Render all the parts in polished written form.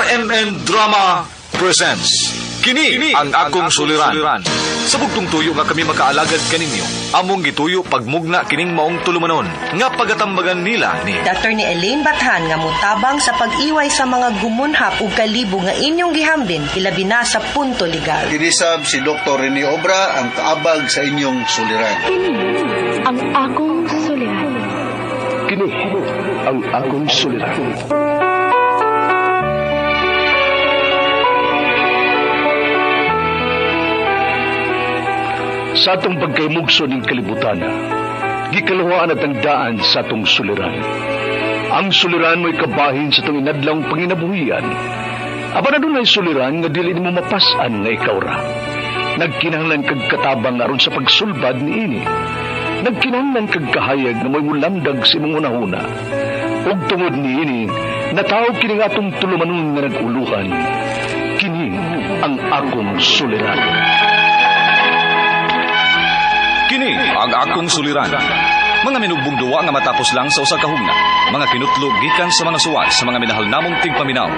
RMN Drama presents Kini ang akong suliran. Sa bugtong tuyo nga kami makaalagad kaninyo, among gituyo pagmugna kining maong tulumanon nga pagatambagan nila ni Attorney Elaine Bathan nga mutabang sa pag-iway sa mga gumunhap ug kalibo nga inyong gihambin ilabi na sa punto legal. Kinisab si Dr. Rene Obra ang kaabag sa inyong suliran. Kini ang akong suliran. Kini ang akong suliran. Sa atong pagkaymugso ning kalibutan, gikaluhaan at ang daan sa atong suliran. Ang suliran mo'y kabahin sa atong inadlawng panginabuhian. Apan adunay suliran nga dili nimo mapas-an nga ikaw ra. Nagkinahanglan kag katabang aron sa pagsulbad niini. Nagkinahanglan kag kahayag nga mo'y mulamdag sa imong hunahuna. Ug tungod niini, natawag kini nga atong tulumanon nga nag-uluhan. Kini ang akong suliran. Kini ang akong suliran. Mga minugbong duwa nga matapos lang sa usa ka hugna. Mga kinutlog gikan sa mga suwat sa mga minahal namong tigpaminaw.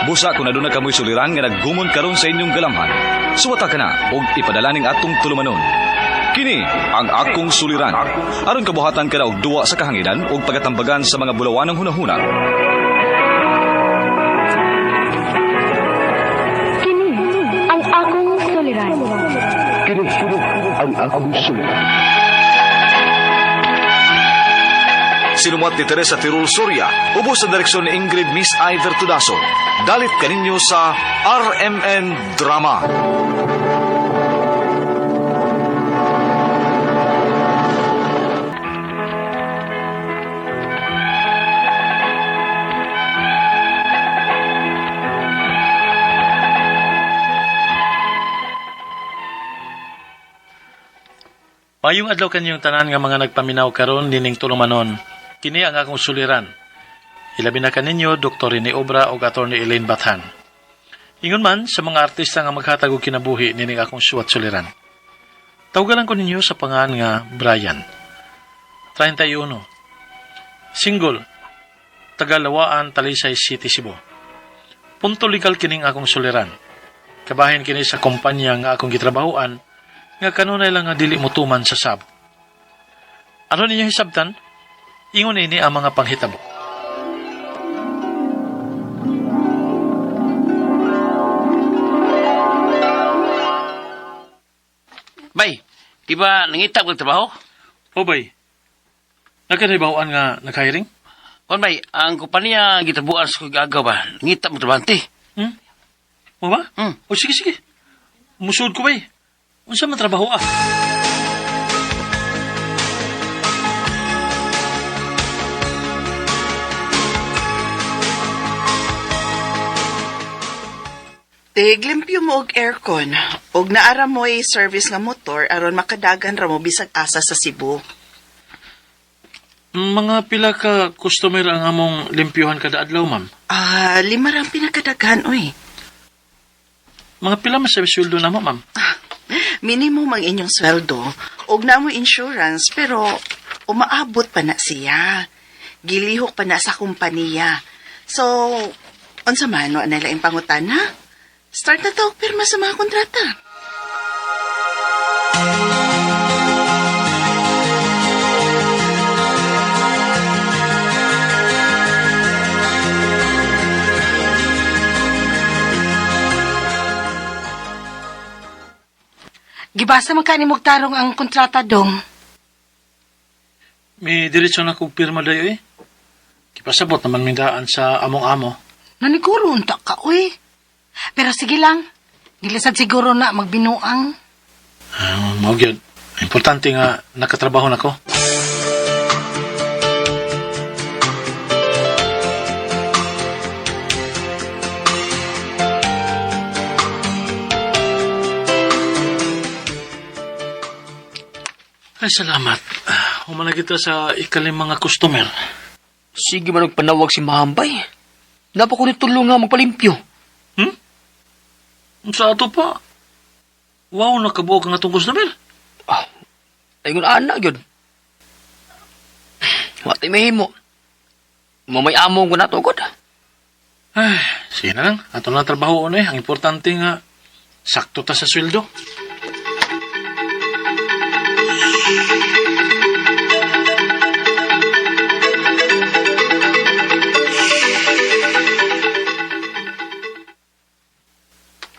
Busa kung aduna kamoy suliran nga naggumon karon sa inyong galamhan. Suwata ka na og ipadala ning atong tulumanon. Kini ang akong suliran. Aron kabuhatan ka na og duwa sa kahanginan ug pagatambagan sa mga bulawanong hunahuna. Kini ang akong suliran. Kini ang akong suliran. Sinumuat ni Teresa Tirul Soria, ubos sa direksyon ni Ingrid Miss Iver Tudaso. Dalit kaninyo sa RMN Drama. Payong adlaw kanyong tanan nga mga nagpaminaw karon nining tulumanon. Kini ang akong suliran. Ilabi na kaninyo Dr. Rene Obra ug Attorney Elaine Bathan. Ingon man sa mga artista nga maghatag og kinabuhi nining akong suwat suliran. Tawgalan ko ninyo sa pangan nga Brian. 31. Single. Tagalawaan, Talisay City, Cebu. Punto legal kining akong suliran. Kabahin kini sa kumpanya nga akong gitrabahoan nga kanunay lang nga dili motuman sa sab. Ano ninyo hisabtan? Ingon ini ang mga panghitabo. Bay, di ba nangita ko trabaho? O bay, nagkanibawan nga nag-hiring? Kon bay, ang kompanya gitabuan sa kong ba? Nangita mo trabante. Hmm? Mo ba? Hmm. O sige, sige. Musud ko bay. Unsa man trabaho ah? Tiglimpyo mo og aircon og naara mo'y service nga motor aron makadagan ra mo bisag asa sa Cebu. Mga pila ka customer ang among limpyuhan kada adlaw, ma'am. Ah, lima ra ang pinakadaghan oy. Mga pila man sa sweldo na mo, ma'am. Minimum ang inyong sweldo og naa mo insurance pero umaabot pa na siya. Gilihok pa na sa kompanya. So, unsa man wa na laing pangutana? Start na ta og pirma sa mga kontrata. Gibasa man ka ni Mugtarong ang kontrata dong. May diretso na kong pirma dayo eh. Kipasabot naman mindaan sa among amo. Naniguro unta ka, uy. Pero sige lang. Dili sad siguro na magbinuang. Ah, mao gyud. Importante nga nakatrabaho na ko. Ay, salamat. Humana kita sa ikalim mga customer. Sige man og panawag si Mahambay. Napa ko ni tulong nga magpalimpyo. Hmm? Sa ato pa? Wow, nakabuok ang atong customer. Ah, ingon ana gyud. Wa tay mahimo. Mamay amo ko na tugod. Ay, sige na lang. Ato na trabaho eh. Ang importante nga, sakto ta sa sweldo.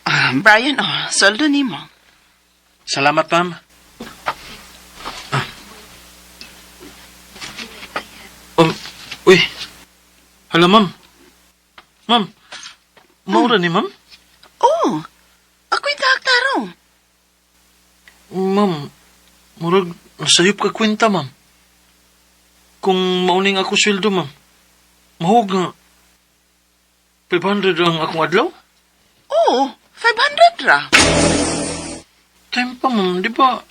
Ah, Brian, oh, sweldo nimo. Salamat, ma'am. Ah. Uy. Hala, ma'am. Ma'am. Maura ni, ma'am? Oh, ako'y tarong. Ma'am, murag nasayop ka kwenta, ma'am. Kung mauning ako sweldo, ma'am. Mahog nga. 500 ang akong adlaw? Oo, 500 ra. Time pa, ma'am. Di ba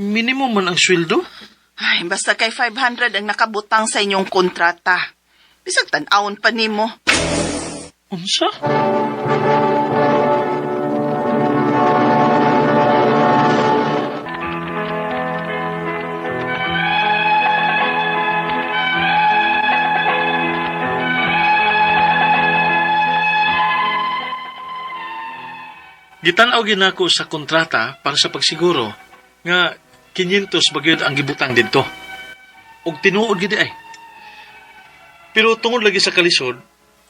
minimum man ang sweldo? Ay, basta kay 500 ang nakabutang sa inyong kontrata. Bisag tan-awon pa nimo. Unsa? Gitan-aw ginako sa kontrata para sa pagsiguro nga 500 ba gyud ang gibutang didto. Og tinuod gid ay. Pero tungod lagi sa kalisod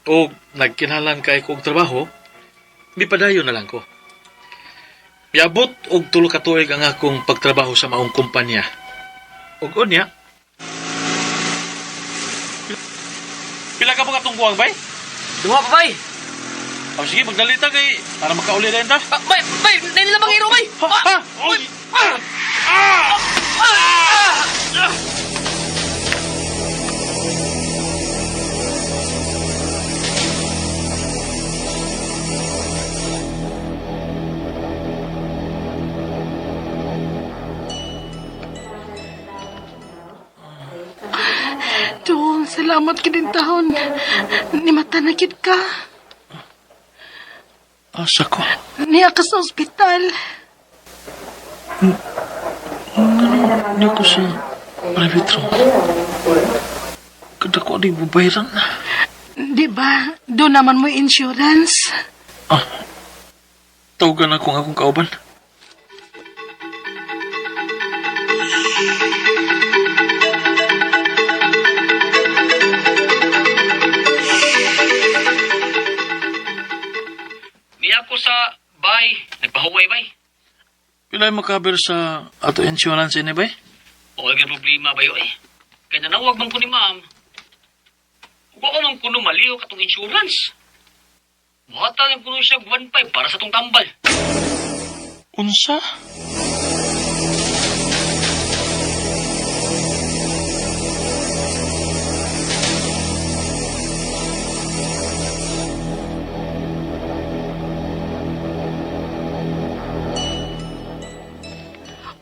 o nagkinahanglan kay ko og trabaho, mipadayon na lang ko. Miabot og tulo ka tuig ang akong pagtrabaho sa maong kumpanya. Og unya, pila ka ba katong buwang bay? Duha pa, bay. O sige, magdalita kay para makauli na ta. Ah, bay, bay, nailan bang hero, bay? Ha? Ha? Oy! Ah! Ah! Ah! Dong, salamat gid tahon. Nimata na gid ka. Asa ko? Niya ka sa ospital. Niya ko sa private room. Kada ko di bubayran na. Di ba? Doon naman mo insurance. Ah, tawagan ako ang akong kauban. Niya ko sa bay. Nagpahuway, bay. Pilay makaber sa ato insurance ini bay? Okay nga problema ba yun eh. Kaya nanawag man ko ni ma'am. Huwag ko man kuno maliw katong insurance. Buhatan lang kuno siya 1.5 para sa tong tambal. Unsa?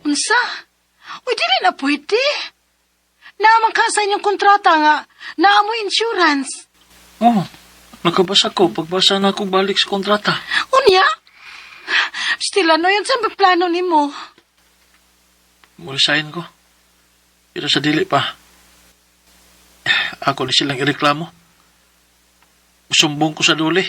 Unsa? Uy, dili na pwede. Naaman ka sa inyong kontrata nga. Naa mo insurance. Oh, nakabasa ko. Pagbasa na ako balik sa kontrata. Unya? Still, ano yun sa plano nimo? Murisahin ko. Pero sa dili pa. Ako ni silang ireklamo. Sumbong ko sa duli.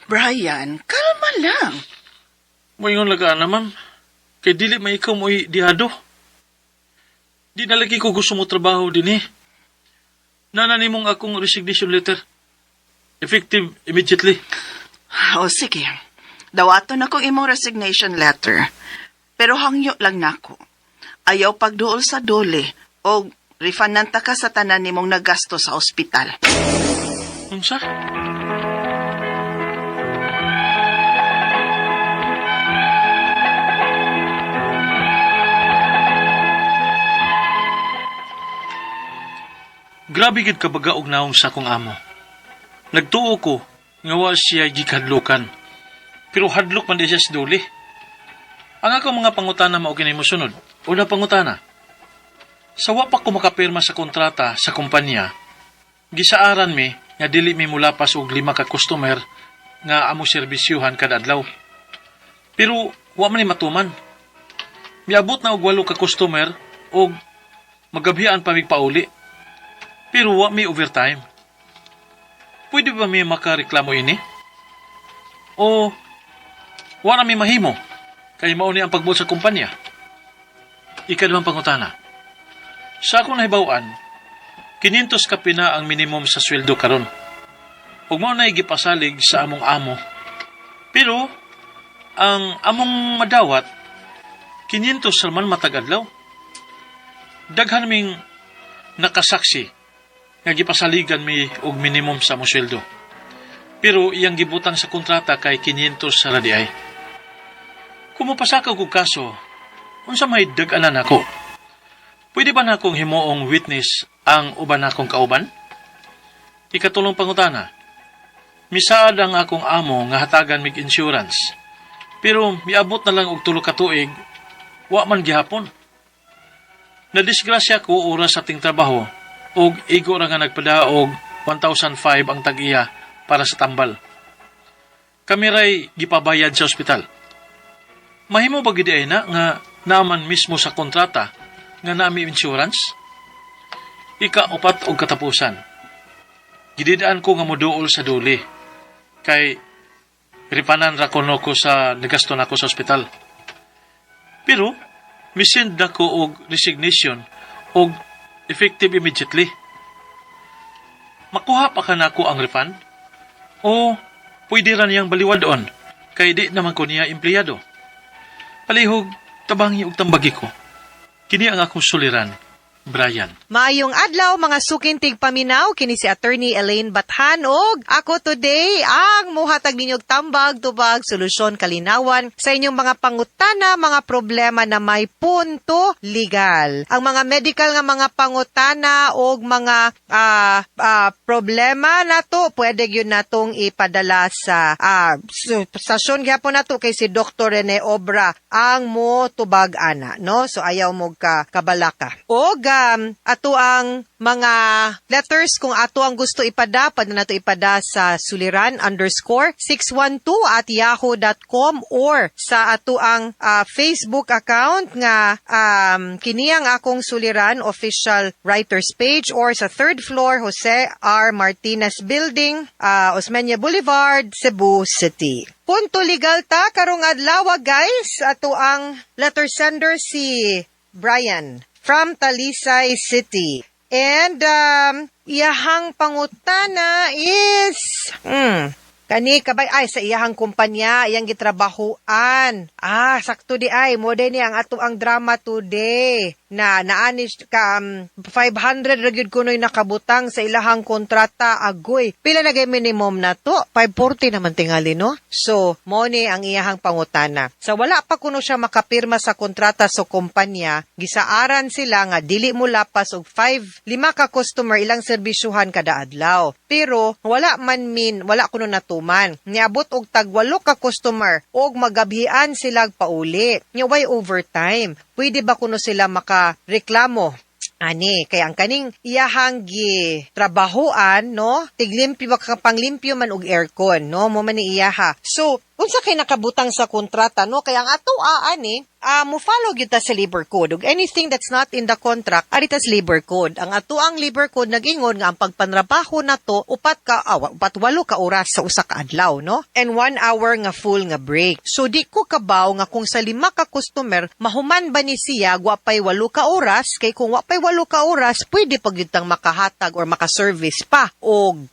Brian, kalma lang. Moingon laga na, ma'am. Kay dili may ikaw mo'y dihado. Di na lagi ko gusto mo trabaho din eh. Nana nimong akong resignation letter. Effective immediately. O sige, dawaton akong imong resignation letter. Pero hangyo lang nako. Ayaw pagduol sa dole o refundan ta ka sa tanan nimong nagasto sa ospital. Unsa? Grabe gid kabaga og naong sa akong amo. Nagtuo ko nga wa siya gikadlukan. Pero hadlok man di siya sa duli. Ang akong mga pangutana mao kini mosunod. Una pangutana. Sa wa pa ko makapirma sa kontrata sa kumpanya, Gisaaran mi nga dili mi mulapas og lima ka customer nga among serbisyuhan kada adlaw. Pero wa man ni matuman. Miabot na og walo ka customer og magabhian pa mig pauli. Pero wa mi overtime. Pwede ba mi makareklamo ini? O wa na mi mahimo kay mao ni ang pagbuot sa kumpanya? Ikaduhang pangutana. Sa akong nahibaw-an, 500 kapina ang minimum sa sweldo karon. Ug mao na gipasalig sa among amo. Pero ang among madawat, 500 ra man matag adlaw. Daghan ming nakasaksi nga gipasaligan mi og minimum sa among sweldo. Pero iyang gibutang sa kontrata kay 500 sa diay. Kung mopasaka og kaso, unsa may dag-anan nako? Pwede ba nakong himuong witness ang uban nakong kauban? Ikatulong pangutana. Misaad ang akong amo nga hatagan mig insurance. Pero miabot na lang og 3 ka tuig, wa man gihapon. Nadisgrasya ko oras sa ting trabaho og igo ra nga nagpada og 1,005 ang tag-iya para sa tambal. Kami ray gipabayad sa ospital. Mahimo ba gid ay na nga naaman mismo sa kontrata nga nami insurance? Ika-upat og katapusan. Gididaan ko nga moduol sa duli kay ripanan ra kuno ko sa nagasto nako sa ospital. Pero misend na ko og resignation og effective immediately. Makuha pa ka nako ang refund? O pwede ra niyang baliwadon kay di naman ko niya empleyado? Palihog, tabangi og tambagi ko. Kini ang akong suliran, Brian. Maayong adlaw, mga suking tigpaminaw, kini si Attorney Elaine Bathan og ako today ang muhatag ninyo og tambag, tubag, solusyon, kalinawan sa inyong mga pangutana, mga problema na may punto legal. Ang mga medical nga mga pangutana og mga problema nato, pwede gyud natong ipadala sa stasyon gyapon nato kay si Dr. Rene Obra ang mo tubag ana, no? So ayaw mo ka kabalaka. Og ato ang mga letters kung ato ang gusto ipada, pwede nato ipada sa suliran_612@yahoo.com or sa ato ang Facebook account nga kini ang akong suliran official writers page or sa third floor, Jose R. Martinez Building, Osmeña Boulevard, Cebu City. Punto legal ta karong adlaw, guys. Ato ang letter sender si Brian from Talisay City. And iyahang pangutana is kani kabay ay sa iyahang kumpanya iyang gitrabahuan. Ah, sakto di ay mo ni ang ato ang drama today na naani ka 500 ra gyud kunoy nakabutang sa ilahang kontrata, agoy. Pila na gay minimum na to? 540 naman tingali, no? So, mo ni ang iyahang pangutana. Sa wala pa kuno siya makapirma sa kontrata sa kumpanya, gisaaran sila nga dili mo lapas og 5 lima ka customer ilang serbisyuhan kada adlaw. Pero wala man min, wala kuno natuman. Niabot og tag walo ka customer og magabhian sila pauli. Nya way overtime. Pwede ba kuno sila makareklamo ani kay ang kaning iyahang gi trabahoan, no, tiglimpyo ba ka, panglimpyo man og aircon, no, mo man ni iyaha? So unsa kay nakabutang sa kontrata, no? Kay ang ato ani mo follow gyud ta sa labor code ug anything that's not in the contract ari tas labor code. Ang ato ang labor code nag-ingon nga ang pagpanrabaho nato 4 walo ka oras sa usa ka adlaw, no, and 1 hour nga full nga break. So di ko kabaw nga kung sa lima ka customer mahuman ba ni siya wa pay 8 ka oras, kay kung wa pay 8 ka oras, pwede pag gyud tang makahatag or maka-service pa og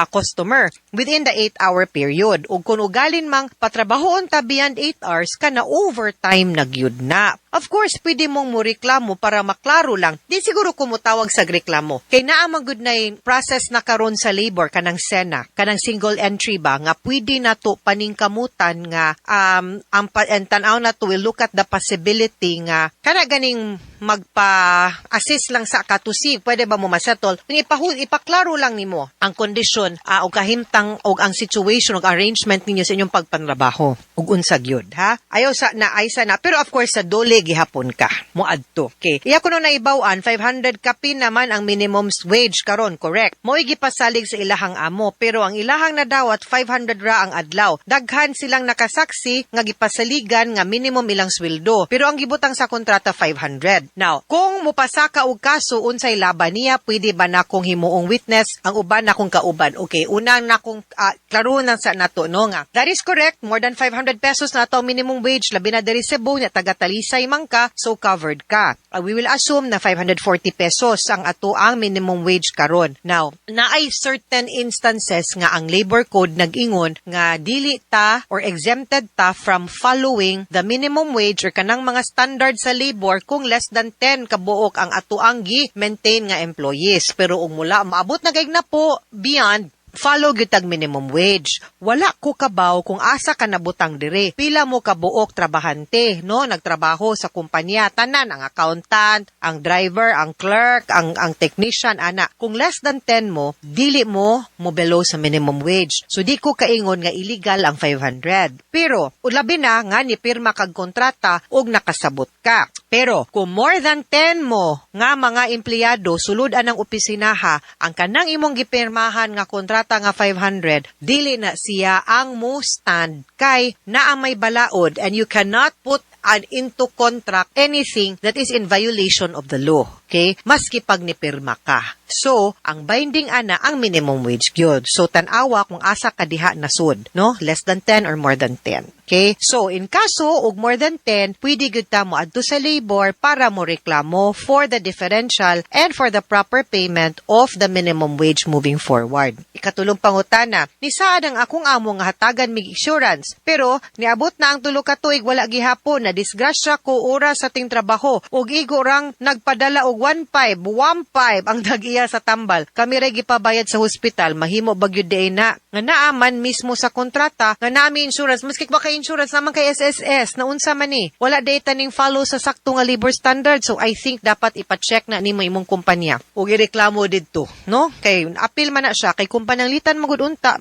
customer within the 8 hour period. Ug kung ugalin mang patrabahoon ta beyond 8 hours kana, overtime na gyud na. Of course, pwede mong moreklamo para maklaro lang. Di siguro ko motawag sa reklamo. Kay naa man gud na process na karon sa labor kanang SENA, kanang single entry ba nga pwede na to paningkamutan nga ang and tan-aw na to, will look at the possibility nga kana ganing magpa-assist lang sa katusi, pwede ba mo masettle kung ipaklaro lang nimo ang kondisyon og kahimtang og ang situation og arrangement ninyo sa inyong. pagpanrabaho ug unsa gyud, ha? Ayaw sa na ay sa na, pero of course sa DOLE gihapon ka moadto. Okay, iya kuno naibaw-an 500 kapin naman ang minimum wage karon, correct? Mo'y gipasalig sa ilahang amo, pero ang ilahang nadawat 500 ra ang adlaw. Daghan silang nakasaksi nga gipasaligan nga minimum ilang sweldo, pero ang gibutang sa kontrata 500. Now, kung mupasaka og kaso, unsay laban niya? Pwede ba nakong himuong witness ang uban nakong kauban? Okay, unang nakong klaro nang sa nato, no, nga. That is correct, more than 500 pesos na ato ang minimum wage, labi na diri Cebu nya taga Talisay man ka, so covered ka. We will assume na 540 pesos ang ato ang minimum wage karon. Now, naay certain instances nga ang labor code nag-ingon nga dili ta or exempted ta from following the minimum wage or kanang mga standard sa labor kung less than 10 kabuok ang ato ang gi-maintain nga employees. Pero ug mula maabot na kay na po beyond, follow gyud tag minimum wage. Wala ko kabaw kung asa ka nabutang dire. Pila mo kabuok trabahante, no? Nagtrabaho sa kumpanya, tanan ang accountant, ang driver, ang clerk, ang technician ana. Kung less than 10 mo, dili mo mo below sa minimum wage. So di ko kaingon nga illegal ang 500. Pero ulabi na nga ni pirma kag kontrata ug nakasabot ka. Pero kung more than 10 mo nga mga empleyado sulod anang opisinaha, ang kanang imong gipirmahan nga kontrata nga 500, dili na siya ang mo stand kay naa may balaod, and you cannot put an into contract anything that is in violation of the law. Okay? Maski pag nipirma ka. So, ang binding ana ang minimum wage gyud. So, tan-awa kung asa ka diha nasud, no? Less than 10 or more than 10. Okay? So, in kaso og more than 10, pwede gyud ta mo adto sa labor para mo reklamo for the differential and for the proper payment of the minimum wage moving forward. Ikatulong pangutana, nisaad ang akong amo nga hatagan mig insurance, pero niabot na ang 3 ka tuig, wala gihapon. Na disgrasya ko oras sa ting trabaho ug igo rang nagpadala og 1.5, 1.5 ang nag-iya sa tambal. Kami ray gipabayad sa hospital, mahimo ba gyud diay na nga naaman mismo sa kontrata nga nami insurance, maski ba kay insurance naman kay SSS na unsa man ni, wala day ning follow sa sakto nga labor standard? So I think dapat ipa-check na nimo imong kumpanya ug ireklamo didto, no, kay apil man na siya kay kung pananglitan magud unta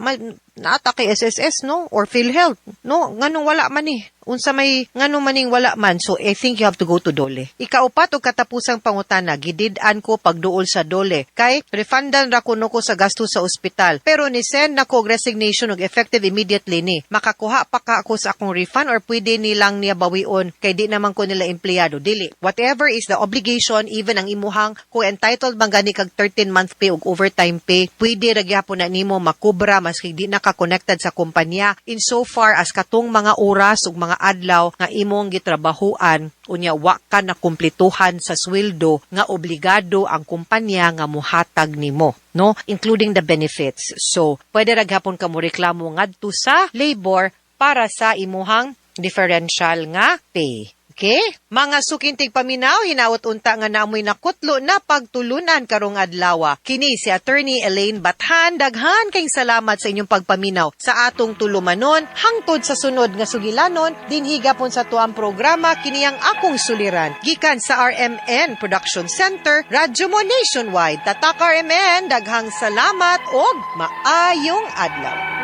naata kay SSS, no, or PhilHealth, no? Nganong wala man ni, unsa may ngano maning wala man? So I think you have to go to DOLE. Ikaupat og katapusang pangutana, gidid-an ko pagduol sa DOLE kay refundan ra kuno ko sa gasto sa ospital, pero ni send na ko og resignation og effective immediately ni. Makakuha pa ka ako sa akong refund or pwede nilang niya bawion kay di naman ko nila empleyado? Dili. Whatever is the obligation, even ang imuhang kung entitled man gani kag 13 month pay ug overtime pay, pwede ra gyapon na nimo makubra maski di na ka connected sa kumpanya, in so far as katong mga oras ug mga adlaw nga imong gitrabahuan unya wa ka na kumpletuhan sa sweldo nga obligado ang kumpanya nga muhatag nimo, no, including the benefits. So pwede ra gihapon ka mo reklamo ngadto sa labor para sa imuhang differential nga pay. Okay? Mga suking tigpaminaw, hinaot unta nga namoy nakutlo na pagtulunan karong adlaw. Kini si Attorney Elaine Bathan. Daghan kayong salamat sa inyong pagpaminaw sa atong tulumanon hangtod sa sunod nga sugilanon dinhi gapon sa tuang programa, kini ang Akong Suliran. Gikan sa RMN Production Center, Radyo Mo Nationwide. Tatak RMN, daghang salamat og maayong adlaw.